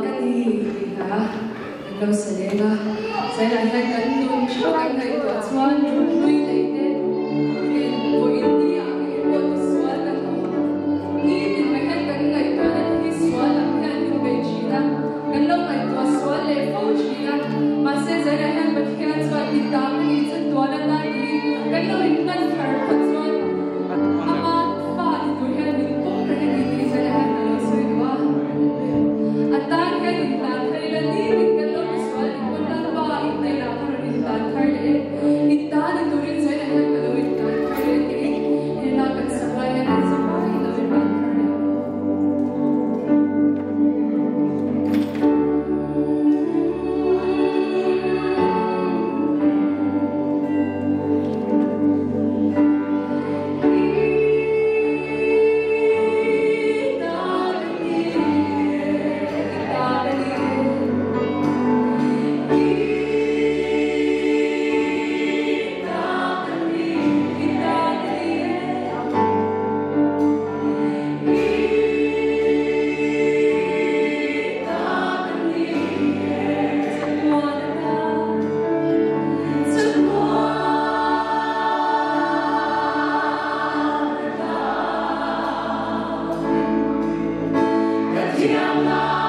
ka ni tih hla kan lo sa leng a. Zailah hian kan nun theuh kan ngaihtuah chuan hlui lei te nen vawiin ni ah ngei pawh tisual kan awm. Nitin mai hian kan ngaihtuahna te hi sual ang hian min bei thin a, kan lo ngaihtuah sual leh fo thin a. Mahse zailah hian Pathian chuan i ta ka ni chu tual atan tiin kan lo inhman thar phawt chuan ama fa ni tur hian min pawm reng a ni tih zailah hian ka lo sawi duh a. A tan hian inhlan thar ila nitin kan lo tisual ni pawn Lalpa i hnenah ka rawn inhlan thar leh e, i ta ni turin zailah hian ka lo inhlan thar leh tiin hela kan sak lai hian kan zavai lo inhlan thar leh ang aw.